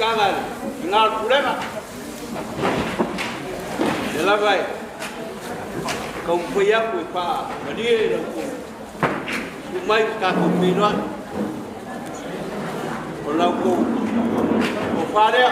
tanga i ngā pulega. E lava e kaumpai aku e paa malie e lau kou. Sumai tātou pinoa. O lau kou. O wharea.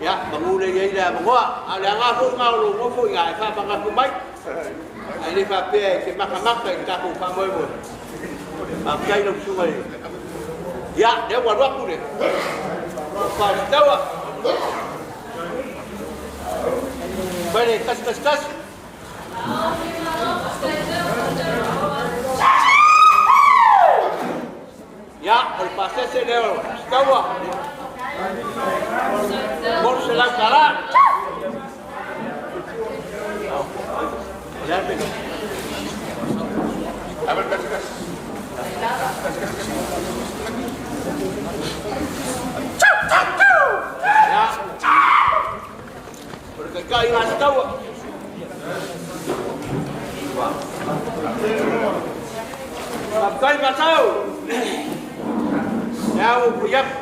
Ia, manu le iai le avangoa. A le aga foi ngā o lo ngofo ia e whaapangatu mai. Ai le whaapea e te makamaka i tākou whaamoemoe. Faafetai lau susuga i le. Ia, lea ua alu atu le faasitaua. Mai le tasi tasi tasi. Ia, o le pasese lea o sitaua. $300. O le a pe. Ia, o le kaikai ngā sitaua. Faafetai matau. Lea ua pui atu.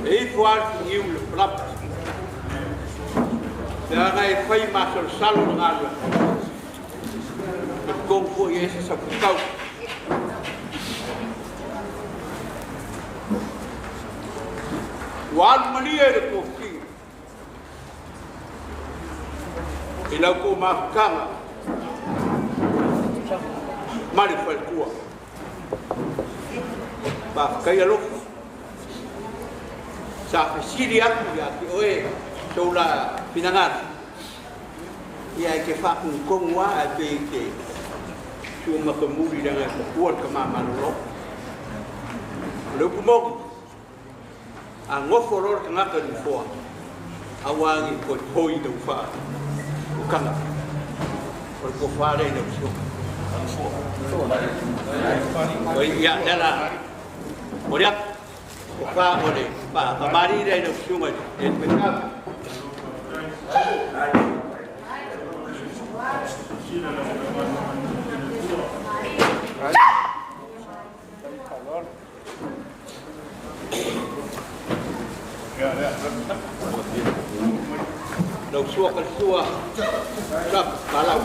E ifo a le finiu i le palapa. Leaga e fai masalosalo le galuega. E totonu foi i ai se saputau. Ua alu malie le tofiga i lau tou mafutaga ma le faletua. Faafetai alofa. Sa fesili atu ia te oe sou la finagalo. Ia e te faatonutonu lava ae pei e te sua matamuli leaga e papua le tama malolo. O le upu moni, a nofo loa le tagata i le nofoa, aua ne i toe toi lau faautaga. O le tofa lea i lau Afioga. Ia, lea la, momoli atu. Tofa o le faafamalii lea i lau Susuga i le Faifeau. Lau sua ka le sua, Trump, Palau.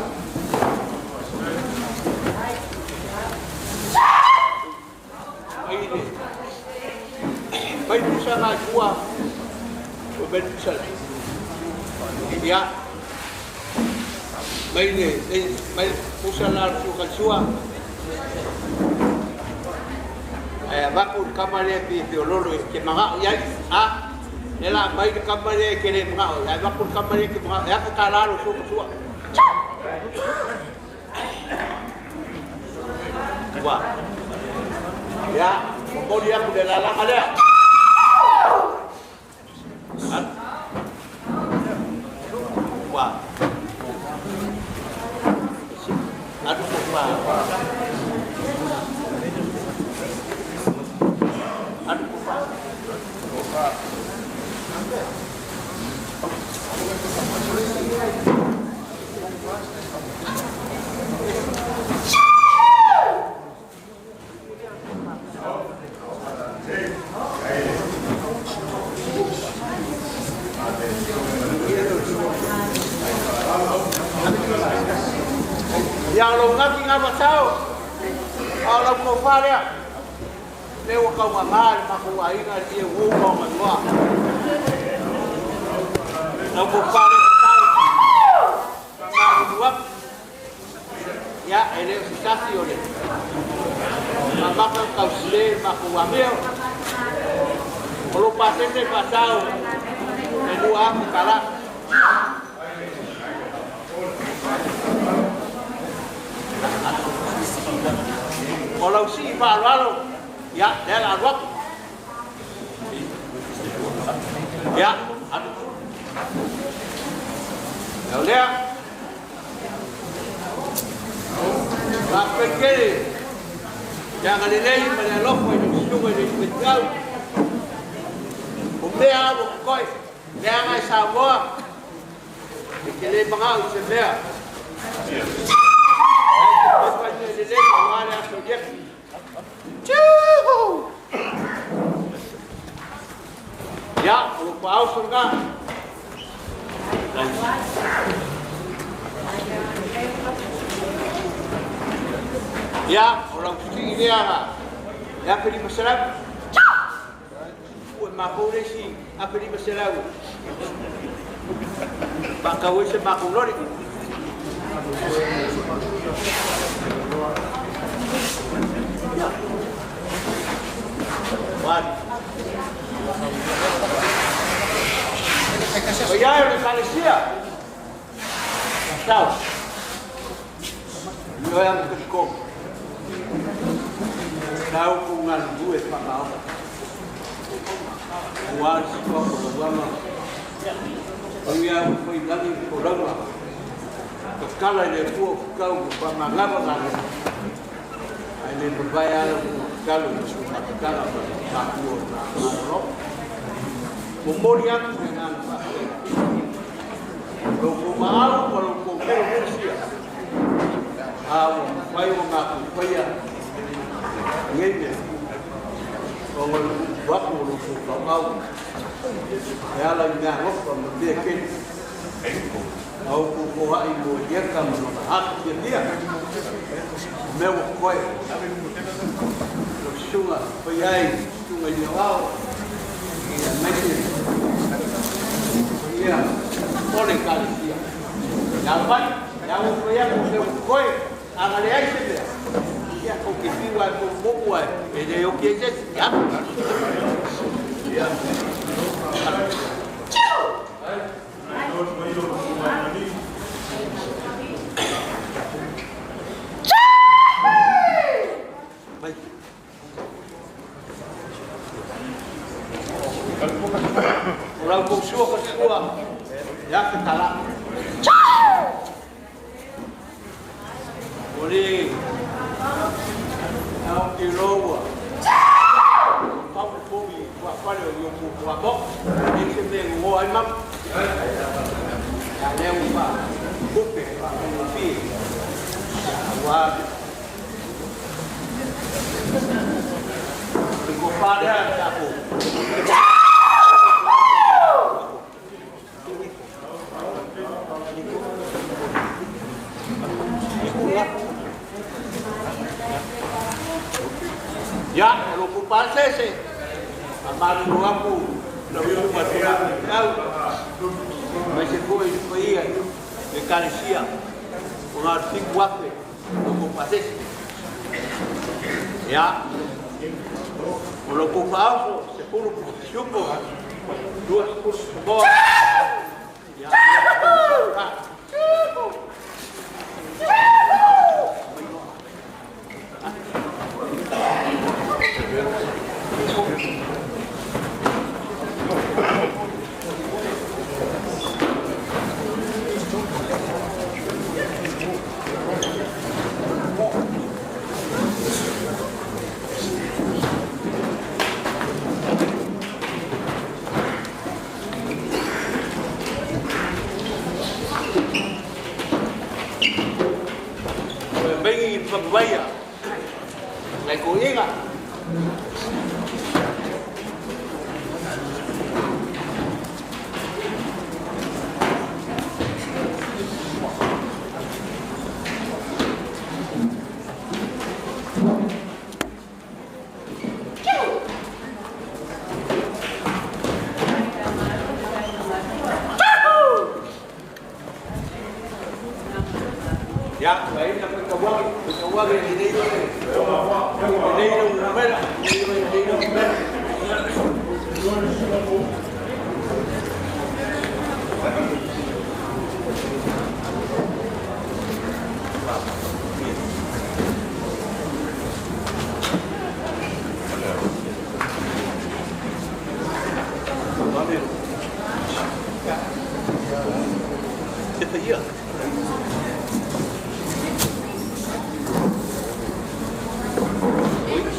Mai le mai pusa na tua o mai pusa le. Ia, mai le mai pusa la sua ka sua. Ae avatu le kama lea pe feololo e te magao i ai. A, e la mai le kama lea e te le magao i ai. Ae avatu le kama lea e te magao. E afa tālā lo sua ka sua. Ua. Ia, momoli atu le lalaga lea. Ua. Alu ko fa. Alu ko fa. Ia o lou gati ngā matau, a o lau tofa lea, lea ua taugagā le matou aiga i le uou ma ona igoa. Lau tofa lea matau, faamalulu atu, ia e le o se tasi o le mamaka tausile i le matou amio. O lou pasese faasao e $2,000. O lau sii faaaloalo, ia, lea la alu atu. Ia, alu. Leo lea. Faafetai tele le agalelei ma le alofa i lau susuga i le Faifeau. O mea lava ua totoe, leaga e Samoa, e te le magao i se mea. Ae te fai mea lelei aua le aso Iesu. Tjiu! Ia, o lou faaoso lena. Ia, o lau sii lea na, le 1500. Ua e matou le isi 1,500. Pakau se makulori. Ya. Wan. Oia e le kalesia. Tau. Ioe am te kom. Tau ku ngal bue pa mao. Ua si ko ko wama. Oia foi lani ko rawa. Ka kala le pu kau pa mangava ngale. Ai le mbai ala ku kalu su ma kala pa ku na ro. Mo mori atu ke ngana pa. Lo ko maau ko lo ko mero sia. A o pai o ngā ku paia. Ngei me. O ngā waku lo ko ka mau. E ala i ngā ropa ma te keni. Au ku ko hai mo ieka ma nona haka tia tia. Me o koe. Lo sunga pai ai, sunga i wao. Ia mai te. Ia. Ole kalesia. Ia pai, ia o koe ko se koe. Aga le ai se mea. Ia ko ke fiwa ko moku ai. E le o ke se. Ia. Ia. Mai. Ora ko sua ko sua. Ia ke tala. Ore au te roa. Pau pomi wa fale o yo ko wa bo. E se me ngo ai mam. Ya le u pa. Kupe pa o fi. Wa. Ko pare a ko. Ya, lo ocuparse se. Amaru aku, lo viu matura kau. Mas se foi foi de carecia. O artigo afe, lo ocuparse. Ya. O lo ocuparse, se puro chupo. Duas cursos boa. Ya. Vaya, la colega. Ya, ahí la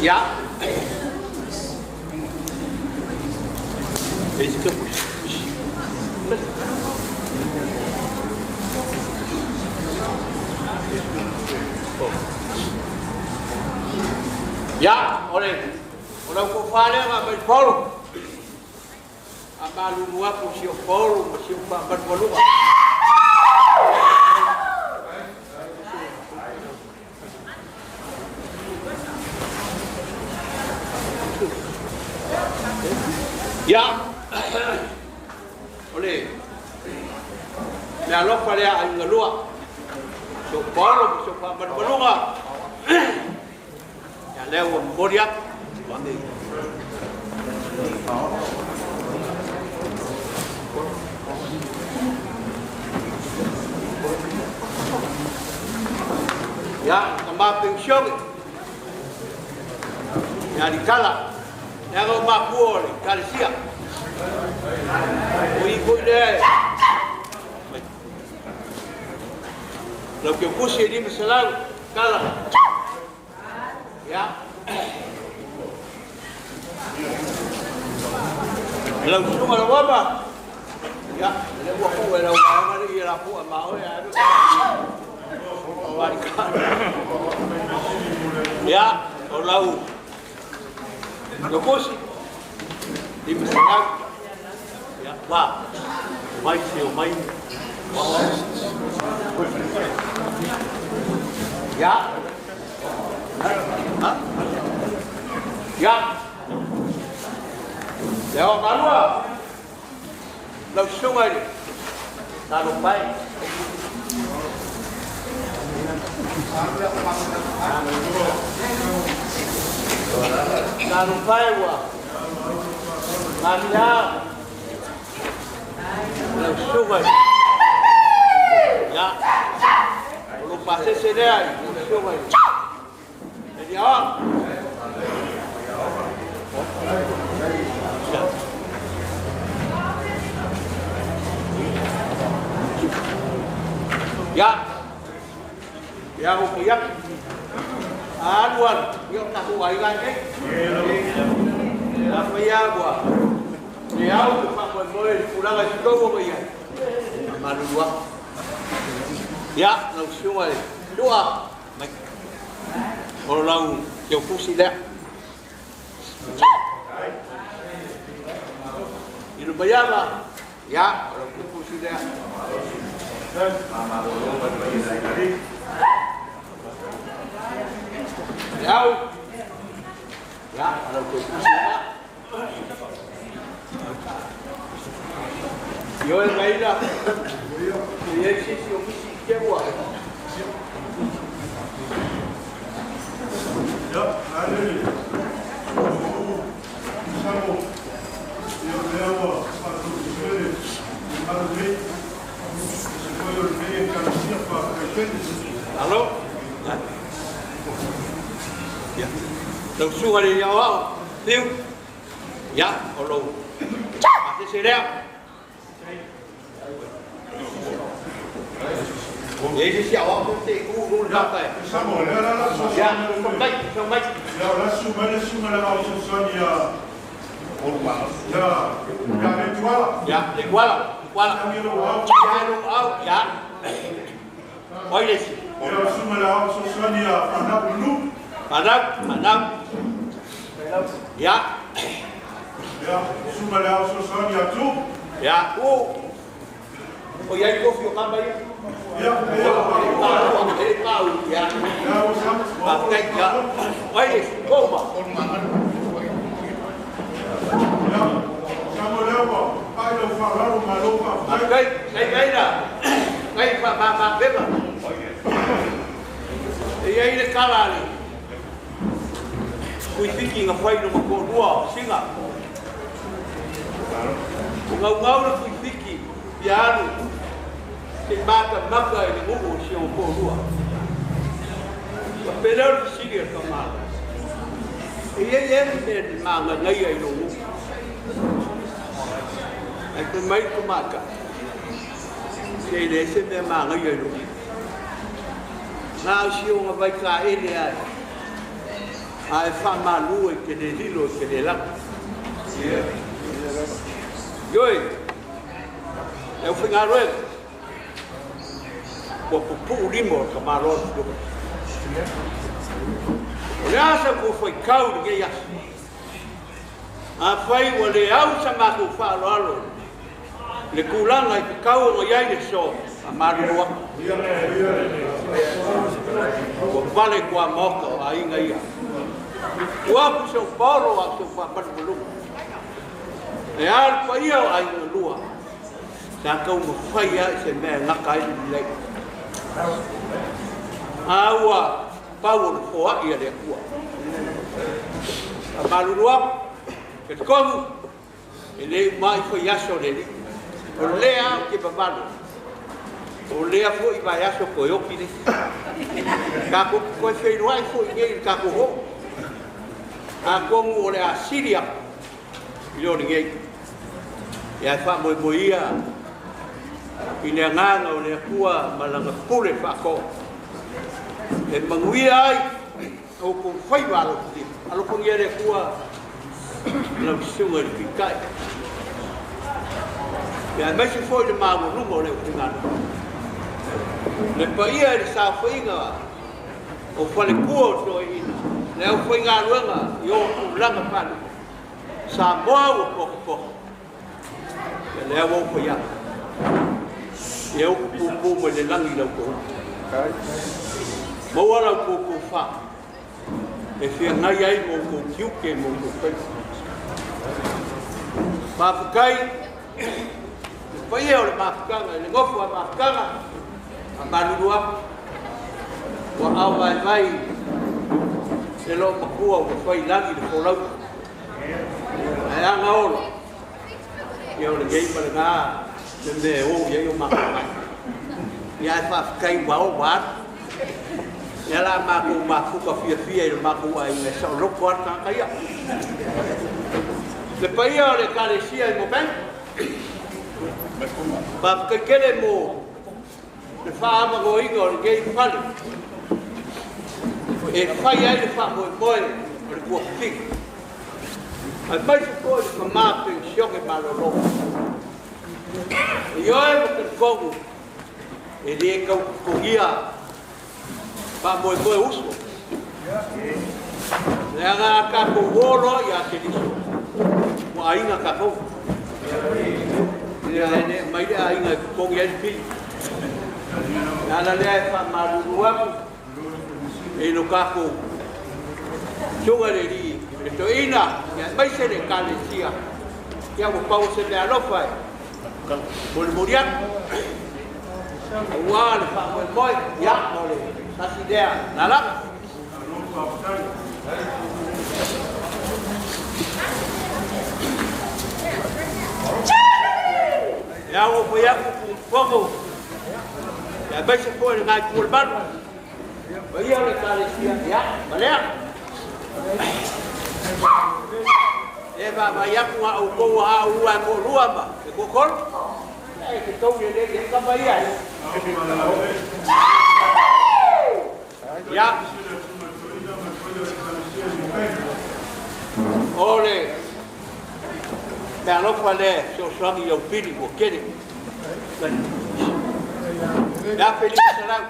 Ya. Ya, ole. Ole ko fale ma pe polo. Amalu mua ko si polo, si pa pa polo. Ya. alofa lea aiga lua. So Paulo so pa malumaluga. Ya lea ua momoli atu. Ya, tama pensione. Ya di kala. Ya go makuo le kalisia. O i ko le. Lau ke kusi ni masalau kala. Ya. Lau sunga la waba. Ya, le ua ku lau ma ni la ku ma o ya. Ya, o lau. Lo kusi. Di masalau. Ya, wa. Mai se o mai. Ya. Ha? Ya. Leo kalua. Lau sunga ni. Talu pai. Talu pai wa. Mamia. Lau sunga ni. Ya. Lo pasé será lau sunga ni. Jadi awak. Ya. Ya ko yak. Anuan, yo ta ku ai gan ke. La fia gua. Ni au pa mo mo le pulaga si ko mo ya. Malua. Ya, lau sunga le. Dua. Mai. O lau ke fusi le. Ilu bayama. Ya, lau ke fusi le. Yau. Ya, lau ke fusi le. Yo el maila. Yo existe o misi ke wa. Ya, allez. Samo. Yo leo pa tu malgré Alô? Ya. Lau sunga le ya wa. Tiu. Ya, o lau. Ase será. Ye si awa ko te ku lu la ta. Samo, la la la. Ya, mai, mai. Ya, la suma la suma la ya. Ya, ya le kuala. Ya, le kuala. Kuala. Ya. Oi le si. Ya, suma la ya anak lu. Anak, anak. Ya. Ya, suma la ya tu. Ya, u. O ya ko fio kamba ya. Ya, ya. Ya. Ya, Oi le si, koma. Ya, samo lewa, pai lo fararo malopa. Kai, kai kai na. Kai pa pa pa beba. E ai le kala le. Kui fiki nga fai no mako lua singa. O ngau ngau le kui fiki piano. Te mata maka e le ngungu si o ko lua. Pa peleu le sili e kamala. E ai e me manga ngai ai lo ngungu. Ai te mai ko maka. Se le se me manga ngai lo. Nā si o ngā vai ka ele ai. Ai wha malu e ke le lilo e ke le laka. Yoi, e u whinga roe. Kua pupu limo ka maloa tu. O le asa ko whai kau le ngei asa. A whai ua le au sa mākou whaaloalo. Le kūlanga i ka kau o ngai le so a marurua. Ua vale kua moka o a inga ia. Ua ku seu Paulo a seu wha malumaluga. E alu pa ia o a inga lua. Sa kau mawhai ai se mea ngaka ai lei. Aua pau o le foai a le Atua. A malulu aku, ke komu, e le mai fai aso le li. O lea au ke mamalo. O lea foi vai aso koe oki le. Kako koe whenua foi nei kako ho. A kongu o le asiria i o le ngei. Ia wha moe moe ia i le anganga o le Atua ma langa pule whaako. E manguia ai o kou whaiwa alofa. Alofa ngia le Atua lau sunga i le pikai. Ia maise foi le maua o le utingano. Le paia i le sāwhainga o whalekua o toeina. Le au whainga luenga i o tūlanga palu. Samoa ua pokopoho. Ia le au au whaia. Ia au pupu mai le langi lau kohu. Maua lau koukou wha. E whia ngai ai mō kou tiuke mō kou whai. Mawhakai, le paia o le mawhakanga, le ngofu a mawhakanga, a malulu aku. Ua au mai mai, le loo makua ua whai langi le folau. Ai anga olo, ia o le ngei ma le ngā, le mea o ia i o mawhakai. Ia e whawhakai wao wā. Ia la mākou mafuka fia fia i le mākou ai me sa loko ata kaia. Le paia o le kalesia i Mopeng. Mawhakakele mō le whaamagoinga o le ngei fale. E whai ai le whamoemoe o le kua whiti. Ai mai se koe le whamā pensione malolo. E ioe mo te kongu e le kaukongia whamoemoe uso. Le anga kako wolo ia te liso. Mo ainga kako. Le ane mai le ainga kongi ai pili. Ala lea e whamaruru aku e no kako tunga le li le toina ia mai se le kalesia. Ia mo pau se le alofa e. Mo le moriaku. Ua le whamoemoe ia mo le tasi lea nalaka. Ia o foi aku kumpongo. Ia mai se foi le ngai kuul malu. Ia le kalesia ia malea. E va mai aku a o kou a ua mo lua ma e kokol. E ke tau le le ka mai ai. Ia. Ole. Me alofa le sosoagi au pili ua kele. Ia Felipe Salau.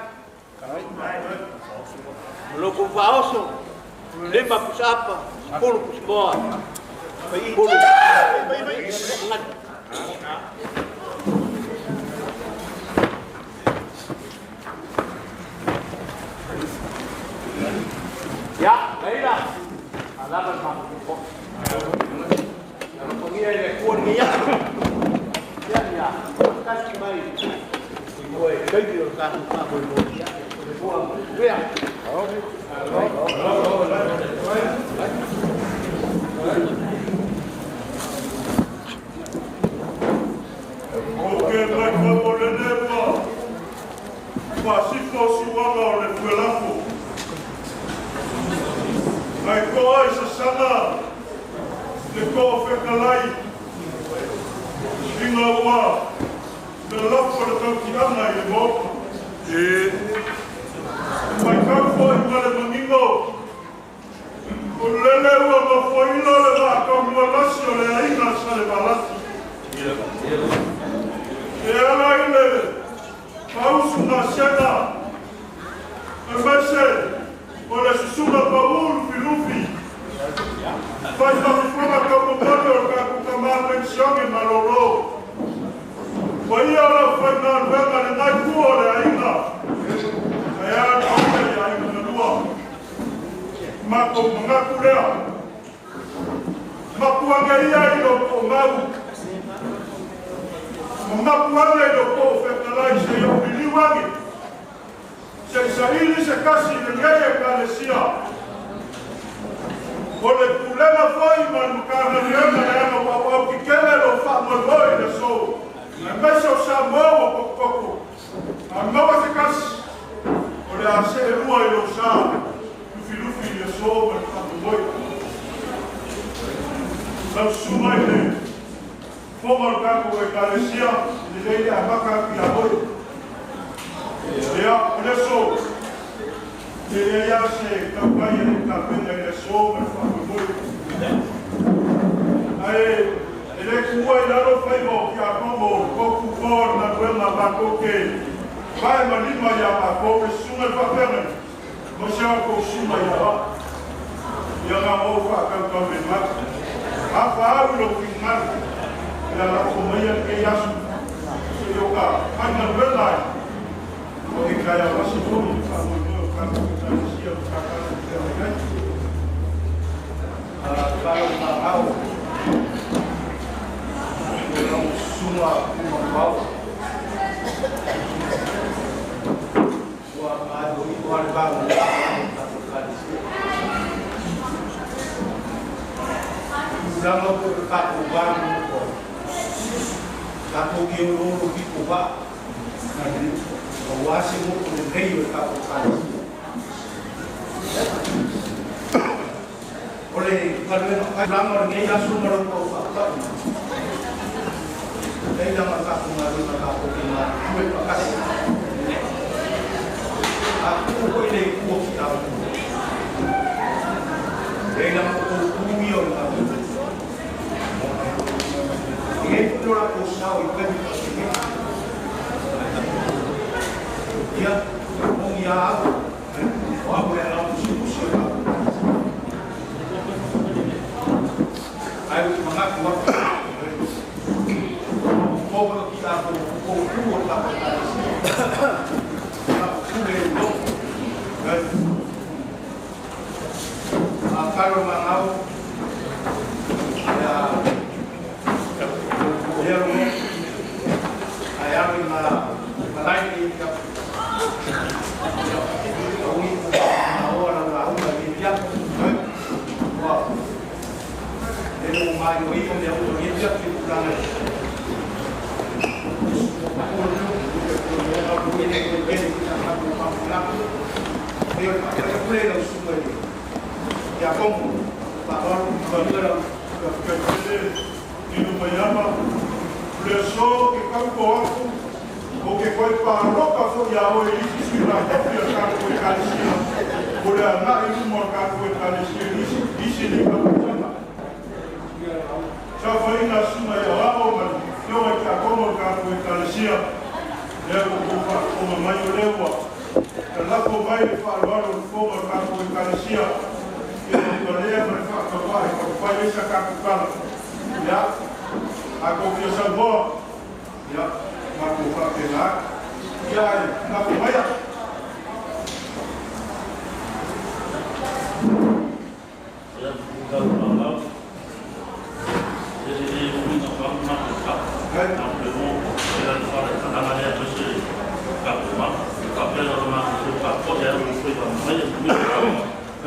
Loko faoso. Lima pusapa. Pulu pusmoa. Pulu. Ya, baiklah. Alaman mahu. Kalau pergi le kuat ni ya. Ya ya. Kasih mai. Oi, kai dia kan pa boleh. Ya. Oke, mai ko le nepa. Pasifo suanga o le fuelafo. Mai ko ai sa sana. Le ko fekalai. Inga ua. Le lafo le tautianga i le moka. E mai kau i ma le maningo. O lele ua mafoina le vaakamua lasi o le aiga sa le valasi. E ala i le pausu nasena. E maise o le susuga paulu filufi. Fai mafufuga kamomone o kakukamā pensione malolo. Wa ia lau whai ngā luenga le ngai kua o le aiga. E a kauna i aiga na lua. Mātou mangaku lea. Mapuanga ia i lo po mau. Mamapuana i lo po fetalai se i o piliuagi. Se i saili se kasi le ngei e kalesia. O le pulega foi ma le Matagaluega le aga ua auau kikele lo faamoemoe i le aso. Aemaise o Samoa ua pokopoko. A maua se kasi, o le a seelua i lou sa, lufilufi i le aso ma le faamoemoe. Lau susuga i le fofoga o le tatou Ekalesia, e lelei le amata atu ia oe. Ia, o le aso, e leai lava se tautai e le i tapena i le aso ma le faamoemoe. Ae e le tuua i lalo faiva o tiakono o le tofu o le galuega matou te vae ma lima ia matou le susuga i le faafeagaiga ma si a outou susuga ia Vaa. Ia na ou faatautaumea mai. A faau i lou finagalo, ia lafo maia lenei aso seia o ka faigaluega ai o ke taeao asi foi i le faamoemoe o tatou Ekalesia ma tatalo i feagai ai. Kalo mangau o lau susuga Pumamao ua maioio lava le vagoa o tatou Ekalesia. Tulaga foi o le tatou va nonofo ai, tatou ioiolo pito vaa aua se motu lelei o le tatou Ekalesia. O le galuega tulaga o lenei aso ma lau taufaatau lei lava le tatou galuega tatou te galulue faatasi. A tuu foi le itu o tiakono, lei lava outou tu ia o le galuega. E i ai foi lo latou sao i taimi faapenei. Ia, moni a au, o au le alao musumusi o le tatou Ekalesia. Ae ou te manatu atu, o outou o tiakono, o outou tu o le tatou Ekalesia. Tatou pule i logo. A kalo mangau, ia, ia lo ai alo i ma malai ni ia ui na oa lau lauga i ia ua e lo mai o ia mea ua ia ki tulaga ia komo whaalo lau Faafetai i Lumaiama, le aso ke kaupo atu o ke koe pāloka foi ia oe i isi sui laitiiti o le tatou Ekalesia o le agai i luma o le tatou Ekalesia i isi nei tausaga. Saofaiga a susuga ia Ao ma le afioga i tiakono o le tatou Ekalesia, lea ua outou faafofoga mai o lea ua talafo mai le faaaloalo o le fofoga o le tatou Ekalesia i le valea ma le faatauā e taumafai ai sa tatou tala. Ia, a tou fia saunoa, ia, matou faapena atu. Ia, ae lafo maia.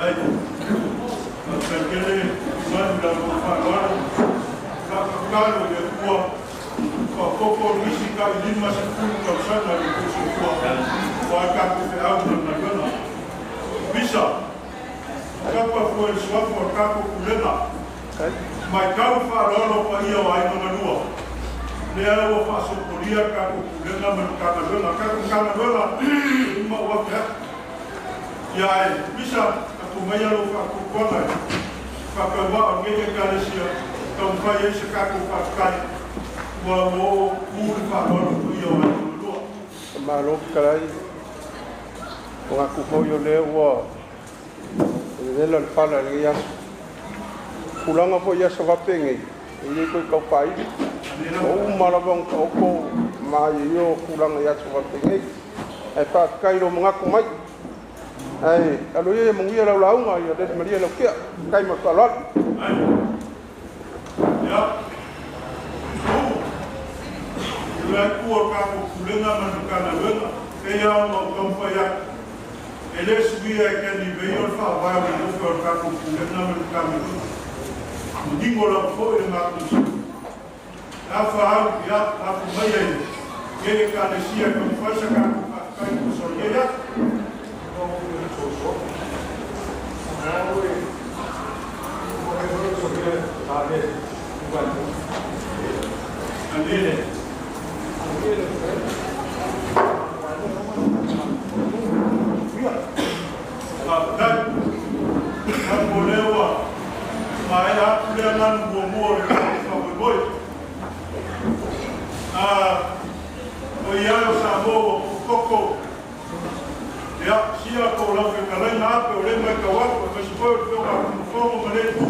Ai, faafetai tele manu i la outou faaaloalo. Faafakalo i le Atua faaopoopo nisi tai 50 tausaga i lo outou soifua aua le tatou feau ma le galuega. Misa, tapa fua i le suafa o le tatou pulega, matau le faaaloalo paia o aiga malua. Lea ua faasopolia le tatou pulega ma le Matagaluega. Tatou Matagaluega uma ua afe atu. Ia ae, Misa, atu maia lou faatuatuaga e faatauvaa o lenei Ekalesia, taumafai ai se tatou faafetai ua oo tu le faaaloalo paia o aiga malua. Malo fetalai, manatu foi o lea ua vevela le fala i lenei aso. Tulaga foi i aso faapenei, e le toe tau faaili. Ua uma lava ona taoto maioio tulaga i aso faapenei. Ae faafetai i lou manatu mai. Ae alo ia ia manuia lau lauga, ia lele malie lau tia. Faafetai ma le faaaloalo. Ai, ia, Le ku o ka ko pulega ma le Matagaluega e ia ona ou taumafai atu e lē suia e keni vei o le faavae o le nofo o le tatou pulega ma le Matagaluega manino lava foʻi le matou afa au ia afu mai ai ia Ekalesia e taumafai sa tatou faafetai tusa o lenei aso. Malie. Faafetai Tapoleua maea atu lea lanu muamua o le tatou faamoemoe o i ai o Samoa ua pupukoko ia sia ko lau fetalaiga ape o lē maitau atu aemaise foi o le fioga atumafono ma lē itu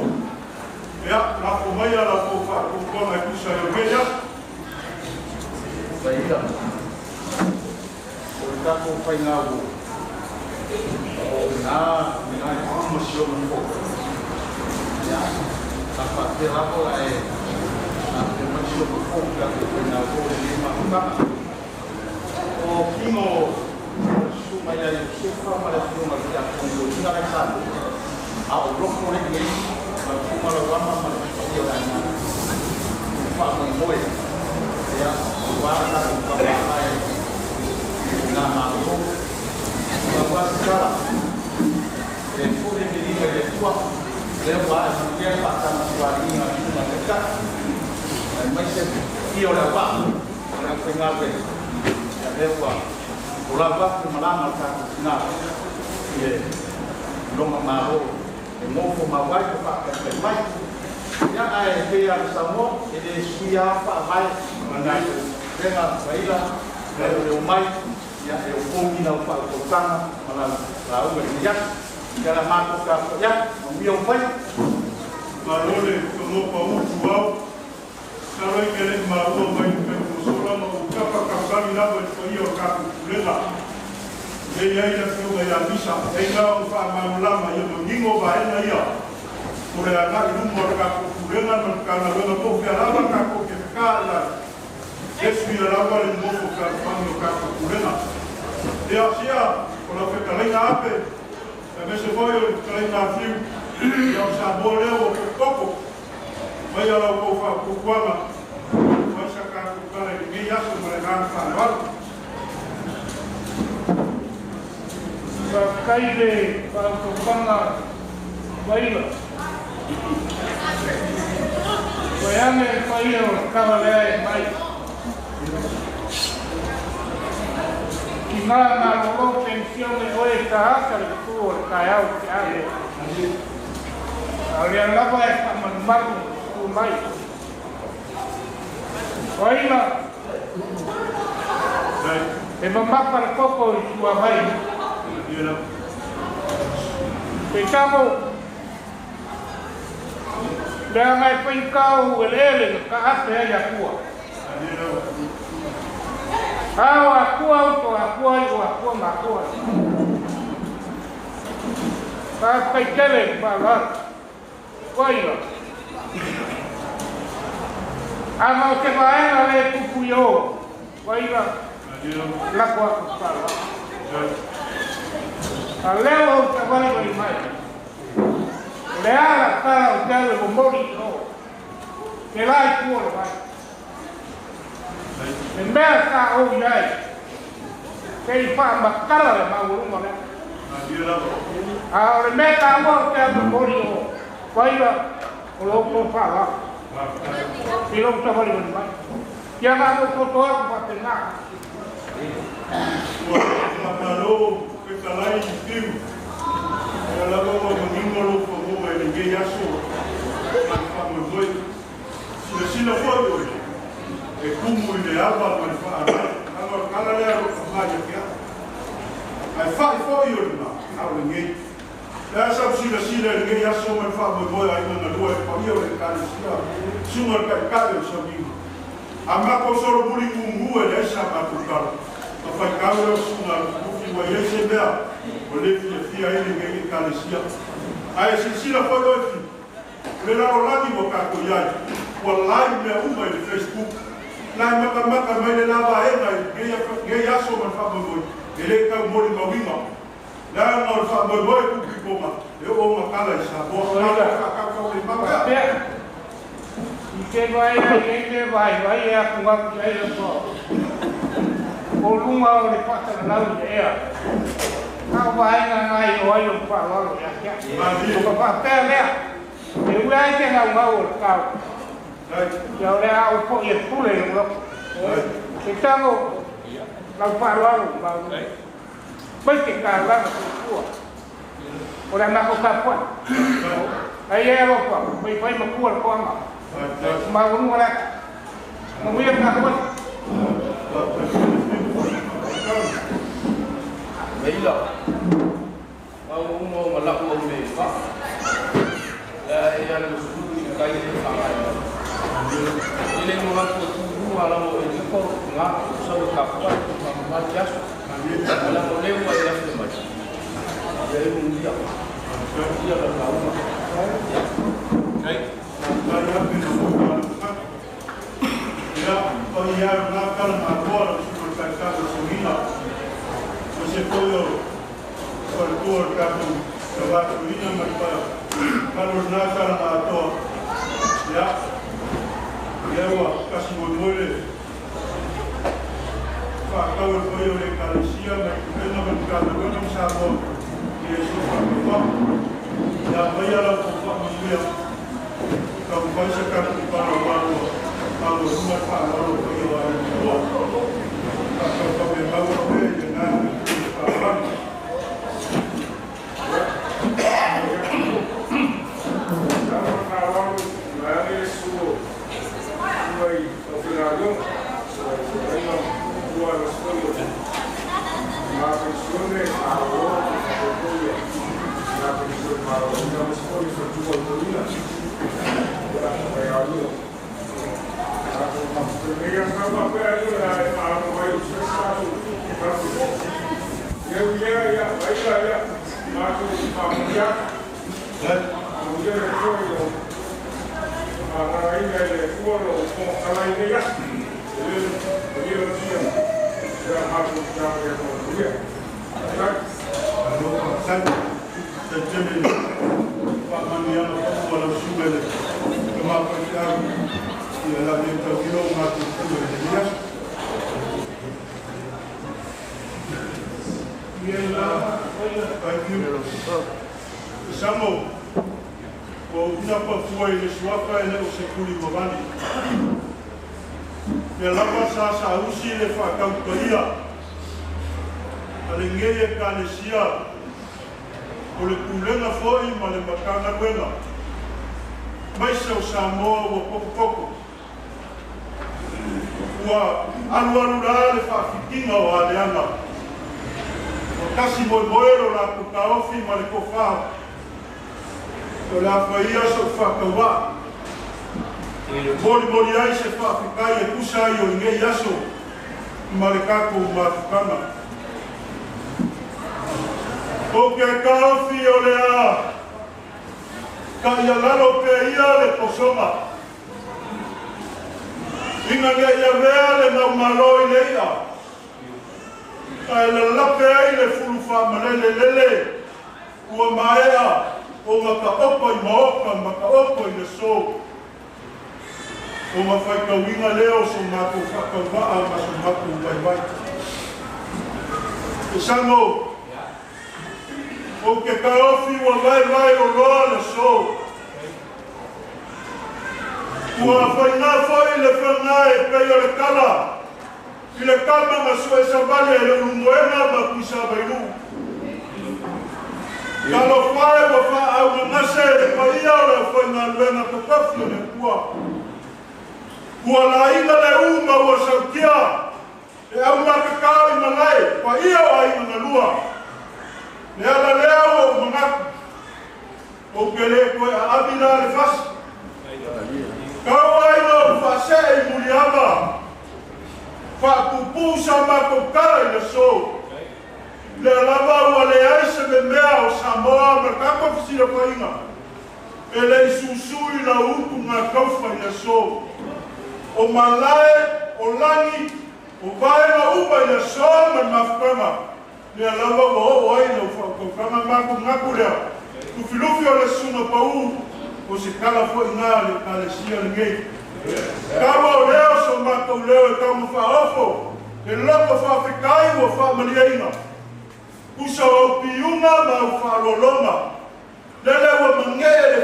ia lafo maia la tou faatuatuaga e tusa ai o lenei aso. Vaila o le tatou faiga ua o ina ina e ma si ona fou ia sa faapea lava ae afea mai si ona fou tatou faiga ua o lenei mafutaga o kino susuga ia Iosefa ma le afioga i le tiakono toeaina lai sa a o loko lenei ma le fuga lauama ma le paia o le aiga i faamoemoe ia aua le tatou tauaga i nā malolo ua tatala e foi le miliga i le Atua lea ua ae manuia le faatagasualiiga a le susuga i le Taitai aemaise ia o le auvaa o le aufaigaluega ia lea ua folau atu le malaga a le tatou tinā i le lona Malo e nofo mau ai ma faataitai mai ia ae pei lava ona saunoa e lē suia lava faavae lega vaila e o le omai ia e opogi lau faautautaga ma lau lauga i lenei aso ia o le a matou tapuai atu manuia ou faiva. Malo le togopa utu au masalo e te leʻi maua mai le taimi ua sola ma ou tapa tautali lava i le paia o le tatou pulega lea i ai le afioga ia Misa e na ona faamalamalama ia manino vaega ia o le agaʻi luma o le tatou pulega ma le Matagaluega po o fea lava tatou te fetaʻai ai e suia lava le nofo fealofani o tatou pulega ia sia o lau fetalaiga ape aemaise foi o le fetalaiga afiu ia o Samoa lea ua potopoto mai a lau tou faatuatuaga fai sa tatou tala i lenei aso ma le agaga faaaloalo. Faafetai i le faautautaga vaila. Vaeane le paia o le tala lea e mai. Tina malolo penisione oe e taata le tu o le taeao i te ave. A o lea lava e faamalumalu tu mai. Vaila, e mamafa le koko i suavai. Peitamo, leaga e faigata ou eleele na kaape ai Atua. A o Atua uto Atua i o Atua matua. Faafetai tele le faaaloalo. Vaila. Ana o se vaega lē tupu i o, vaila, lafo atu le faaaloalo. A lea ua ou tavalivali mai, o le a la tala o te alu e momoli i o, ke la i tua o le vai. Le mea sa ou i ai, se i faamatala le maualuga lea. A o le mea taua o te alu e momoli i o, vaila, o lo outou faaaloalo i lou tavalivali mai. Ia na ou toto atu faapena. Ua faamalo fetalai i fiu ia lava ua manino lou fagoga i lenei aso ma le faamoemoe. Silasila foi oe e tumu i le ava ma le faaaloalo leaga o le tala lea o lou tamā ia te au. Ae fa'i foi o lena a o lenei. Le a sau silasila i lenei aso ma le faamoemoe aiga galua i le paia o le Ekalesia susuga i le Taitai o le Sauniga. A matou solomuli gugu e leai sa matou tala. Ma faitau lau susuga a Lufilufi ua i ai se mea ua le fiafia ai lenei Ekalesia. Ae silasila foi oe Fiu, o le lalolagi ua tatou i ai, ua live mea uma i le Facebook. Nai maka maka mai le lava e ngai ngei aso ma le faamoemoe e lē taumoli mauiga leaga o le faamoemoe kukuikoga e oo makala i Samoa faakaukau le mapea. I te vai ai e le vai vai e aku ngaku ai le ko. O lunga o le whakalalau i ea. Ka vaenga ngai o ai o whaalalo ia kia. O ka whapea mea. E ua ai te ngau ngau o le kau. Ia o le au po i e pule i loko. Te tango lau whaalalo mau. Mai te kā langa kua. O le mako ka pua. Ai e alofa, mai whai makua le koanga. Maununga laka. Mamuia ka koe. Meila, au umo malaku au me fa. La ia le sulu i kai le whangai. Ile no hatu tu ala mo e ko nga sa ka pa ma ma jasu. Ala mo le wa ia se mai. Ia e mu ia. Ia la ka uma. Kai. Kai ya pe no ka. Ia o ia na kala ma ko su ka ka so hina. Se foi o fartua kapu ka vatuina ma pa kalo na kala ma to ya ia ua kasi moe fa kau foi o le kalesia ma pena ma ka no no sa mo ia so fa ko ya vai ala ko fa mo ia ka vai sa ka pa no pa no pa no ma pa no ko ia ko ka ka me mau pe na. Samo, o una pa fua i le suafa e le o se kuli mawani. Me lapa sa sa usi le whakaukaia. A le ngei e kalesia o le pulenga foi ma le makanga luenga. Mai se o Samoa ua pokopoko. Ua alualu la le whaafitinga o aleanga. O kasi moemoe la kukaofi ma le kofao. O la whaia so whakawa. Moli moli ai se whaafikai e kusa ai o ingei aso ma le kako mafukanga. O ke kaofi o le a ka ia lalo pe ia le posonga. Inga nge ia vea le maumalo i le ia. Ka e le lape ai le fuluwha malele lele ua maea o ngaka opo i maoka maka opo i le so. O ngā whaikauinga leo so mātou whakaumaa ma so mātou waiwai. E sango, o ke kaofi ua waiwai o loa le so. Ua whainga foi le whanga e pei o le kala. I le kama nga sue sambali e le ulumoenga ma kuisa bailu. Kalo whae wa wha au ngase e paia o le whainga luenga papafi o le kua. Ua laina le uma ua sautia e au makakao i malai paia o ai ngalua. Le ala lea o mangaku. O ke le koe a abila le fasi. Kau ai no whase i muliama. Whapupu sa makokara i le so. Le lava ua le ai se me mea o Samoa ma kako fisira painga. E le isusu i la upu ngā kaufa i le so. O malae o lagi, o vaega uma i le aso ma le mafutaga, lea lava ua oo ai lau faautautaga magugagu lea, lufilufi o le susuga paū, o se tala foʻiga a le Ekalesia lenei. Taua o lea o so matou leo e taumafaaofo, le loto faafetai ua faamaliaina, pusa o au piuga ma au faaaloaloga, lele ua magee le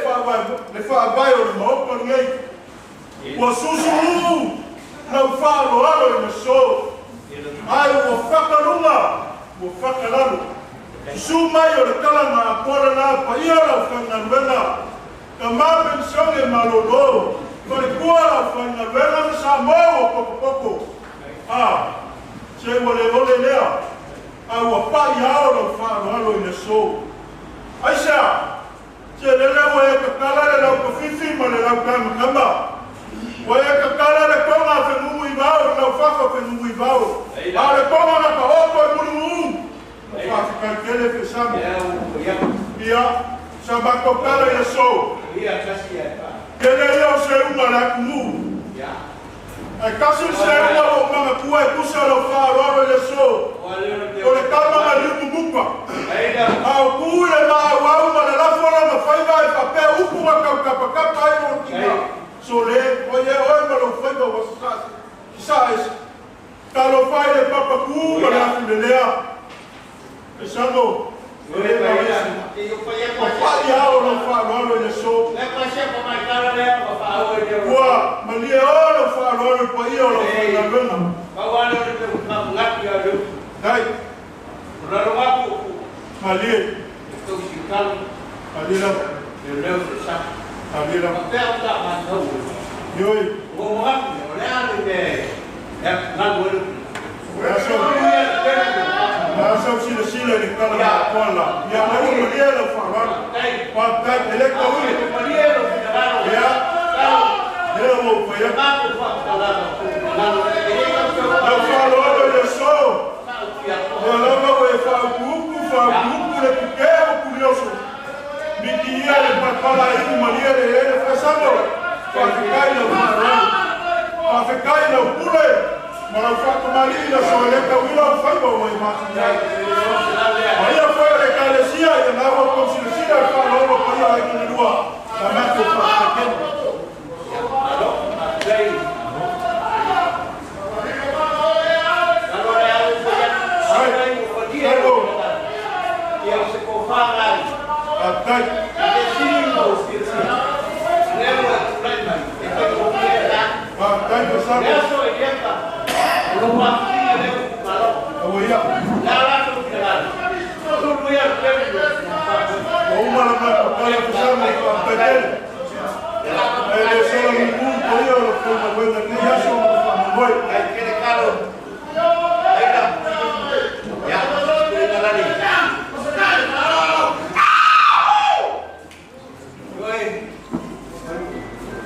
faavae o le maota lenei, ua susuuu lau faaaloalo i le aso, ae ua fakaluga, ua fakalalo. Susu mai o le talaga atoa lena paia o lau faigaluega, tamā penisione malōlō, falekua lau faigaluega ma Samoa ua potopoto. A, se ua le ole lea, a ua paʻi ao lau faaaloalo i le aso. Aisea, se lele ua e tatala le lautofifi ma le lautamatama, ua e tatala le toga fegugu i vao, le laufafa fegugu i vao, a o le toga na taoto e mulimuʻu, faafetai tele fesamo. Ia, sa matou tala i le aso, tele ia o seuga le atunuu, ae tasi le seuga ua ou manatua e tusa lau faaaloalo i le aso, o le tama na liumumuka, a o tu i le maauau ma le lafo lona faiva e faapea upu na tautapatapa ai lona tina, sole, oi e oe ma lou faiva ua sasaa ese. Talofa i le papakū ma le afulelea, Fesamo, e le mauesi, ua paʻi ao lau faaaloalo i le aso. Ua malie o lau faaaloalo i paia o lau faigaluega. Dai, malie, malie lava, malie lava. Ioe, o le a sau silasila i le tala na atoa la. Ia lau malie lau faaaloalo. Faafetai, e le tauili. Ia, lea ua ou fai atu. Lau faaaloalo i le aso, lea lava ua e faaupuupu, faaupuupu le pupea ma pulioso. Miki ia le palapala ai malie le ele fesamo. Faafetai lau faaaloalo. Faafetai lau pule. Ma lau faakamali'i le aso e le tauila o faiva ua e mafua ai. Paia foi o le Ekalesia ia na ua tou silasila i le faaaloalo paia o aiga na lua, sa matou faafetai tele. Faafetai. Faafetai Fesamo. Aua ia. Ua uma la matou tala Fesamo, faafetai tele. E le sola mumu i paia o lau faigaluega i lenei aso ma le faamoemoe.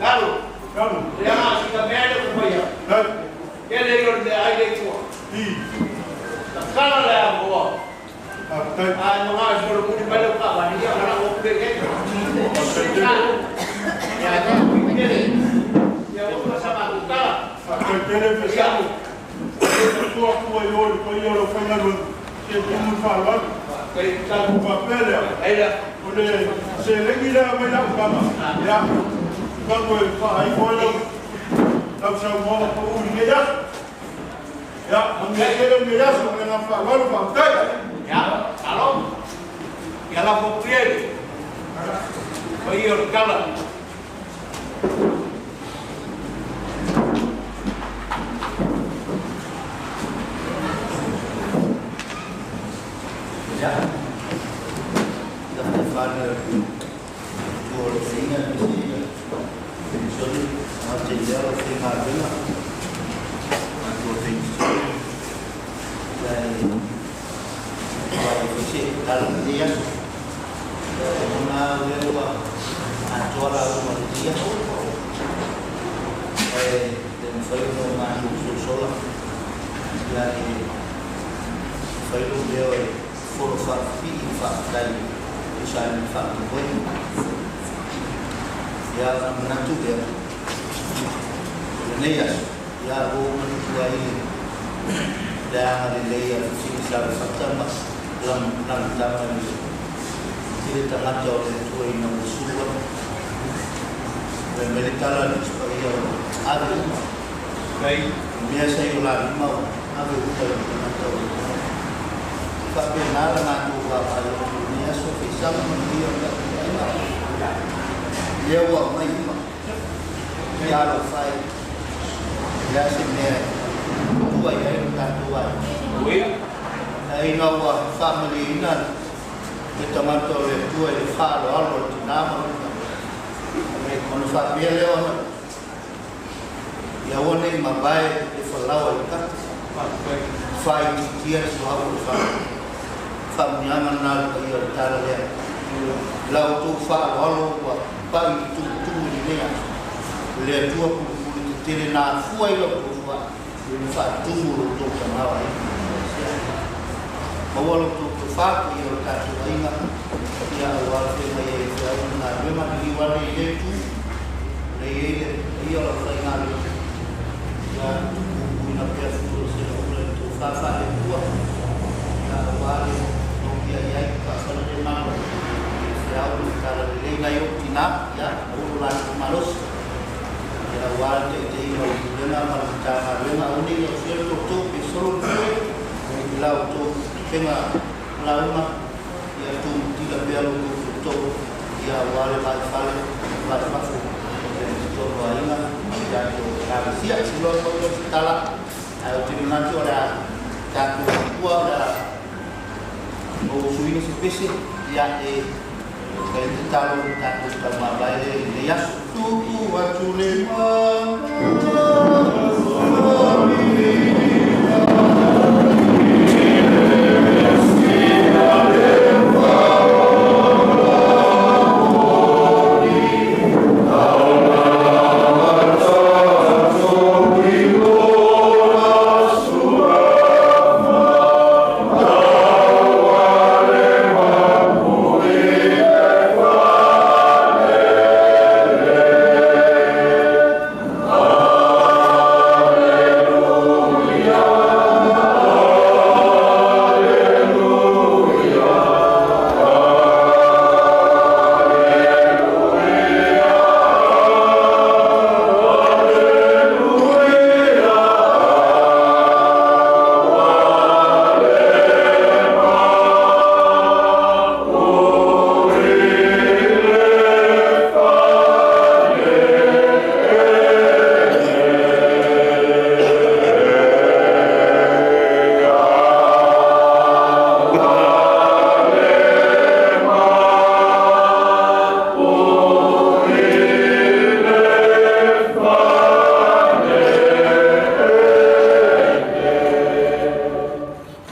Kalu. Dai. I. Faafetai. Faafetai tele Fesamo. E tatua atu ai o i le paia o lau faigaluega, se tumu i le faaaloalo. Faapea lea, o le seleni lea mai lau tama, ia, tago e faaifo ai lau saunoaga paū i lenei aso. Ia, manuia tele lenei aso ma le agaga faaaloalo, faafetai. Ja, der tuo le faiga penisione ma tele o faigaluega matou penisione ae uae foi se tala lenei aso ona lea ua atoa lauga o lenei aso ae le mafai ona o matou solosola ae fai lou leo e folo faapipii le faafetai tusa ai ma le faamoemoe. Ia ona manatu lea o lenei aso Ia ua ou manatua ai le agalelei a le fesili sa Lefata ma lana tama i le tele tagata o le Atua ina ua sulu atu. Fai mai le tala a le Tusi Paia ua ave uma mea sa i o la lima ua ave uma i le tagata o le Atua. E faapena la matou vaavaai atu i lenei aso, feisaga manuia o le tatou aiga. Lea ua aumai uma. Ia alofa e, o le a se mea e tua i ai lo tatou aiga? Ae ina ua faamalieina le tagata o le Atua i le faaaloalo a le tinā ma lona tama, ona faapea lea ona, Ia aua ne i mavae le falaoa i kata, faaitiitia le suauu o le fale. Faamuniaga lena a le paia o le tala lea. La outou faaaloalo ua pai i tumutumu i lenei aso, le Atua pulupulu tetele na afua i la outou fuaʻi na faatumu lo outou tamaoaiga. Maua lo outou tofa paia o le tatou aiga, ia aua le feagai ai e feau ma galuega liliu ane i lea itu, lea i ai le paia o le aufaigaluega, ia puipuina pea fua o se laula i le tofa faale-Atua, ia aua le nogia i ai faafale le malo i le feau ma le talalelei nai ou tinā, ia maua lo latou malosi, ia aua le taitaiga o le pulega ma le Matagaluega, aua ne i aofia le totou pe solo le foe i la outou tupega lauga, ia tumutila pea lo outou tootoo, ia aua le vaifale ma le vaifafo i totonu o aiga ma le tatou Ekalesia. Tulouna foi lau tatala, ae ou te manatu o le a tatou matua o le a ou suina se pese, ia e fai le tatalo i le tatou taumavae lea i lenei aso. Tupu atu le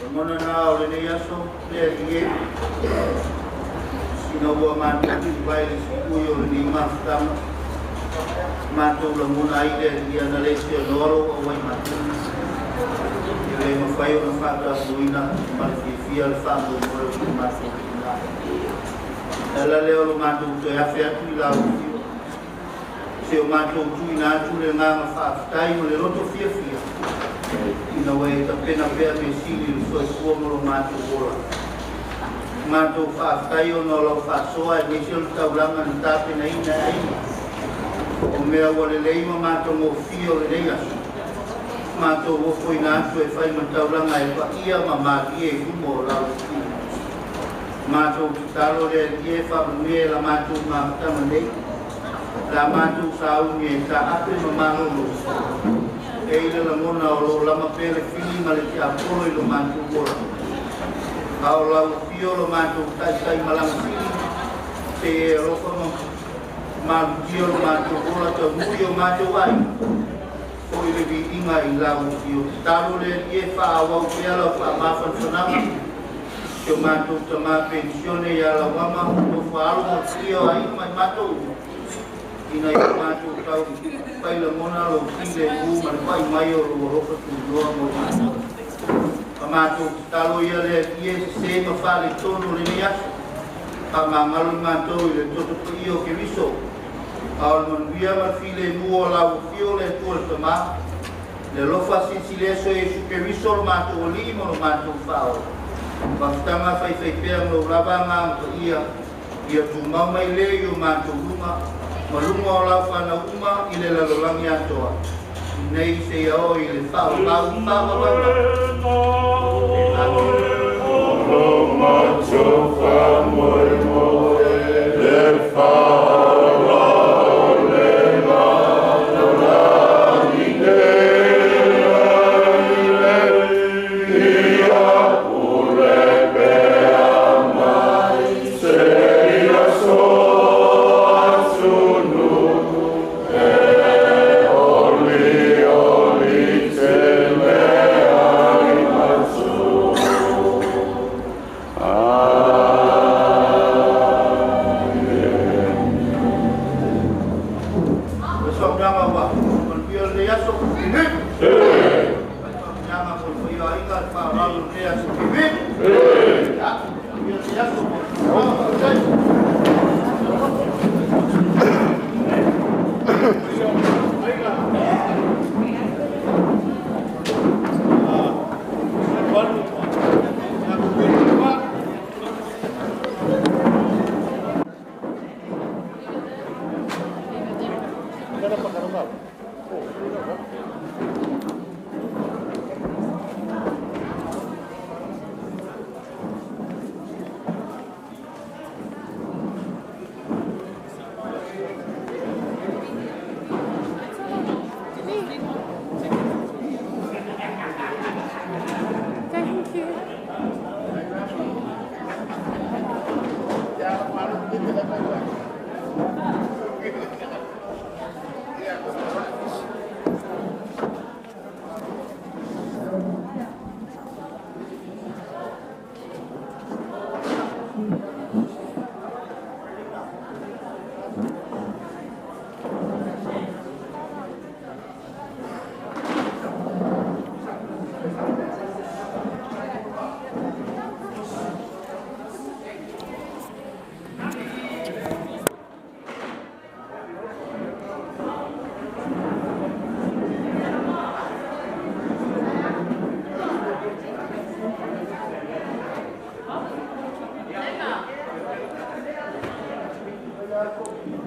Lagona na o lenei aso, le Alii e, ina ua matou tulivae i le sipui o lenei mafutaga, matou lagona ai le Alii ana le seanoa lou auai matou. E le mafai ona faataunuina ma le fiafia le faamoemoe o si o matou tina. E ala lea o lo matou toe afe atu i la afio, se o matou tuuina atu le agaga faafetai ma le loto fiafia, ina ua e tapena pea mea sili i le soifua ma lo matou ola. Matou faafetai ona o lau faasoa aemaise o le taulaga na tapenaina e aiga. O mea ua lelei ma matagofie o lenei aso, matou ofoina atu e fai ma taulaga e paia ma malie i luma o lau afio. Matou tatalo le Alii e faamanuia i la matou mafutaga nei, la matou sauni e taape ma malolo. E i le lagona o lo o lama pea le fili ma le tiapolo i lo matou ola. A o lau afio lo matou taitai malaga sili, se i e alofa ma malutia lo matou ola taunuu i o matou aiga, foi le viiga i lau afio. Tatalo le Alii e faaauau pea lau faamafanafanaga si o matou tama penisione ia Lauama, nofo alo ma paia o aiga ma i matou uma, ina ia matou tau pai lagona lou filemu ma le pai mai o lou alofa tunoa mo i matou. Ma matou tatalo ia le Alii e sese ma faaletonu o lenei aso, faamagalo i matou i le toto paia o Keriso, a o le manuia ma le filemu o lau afio le Atua le Tama, Le alofa silisili ese o Iesu Keriso lo matou Alii ma lo matou Faaola. Faafetaga faifaipea ma lou lava Agaga Paia, ia tumau mai lea i o matou luga, ma luga o lau fanau uma i le lalolagi atoa, nei seia oo i le faavavau faavavau. Amen.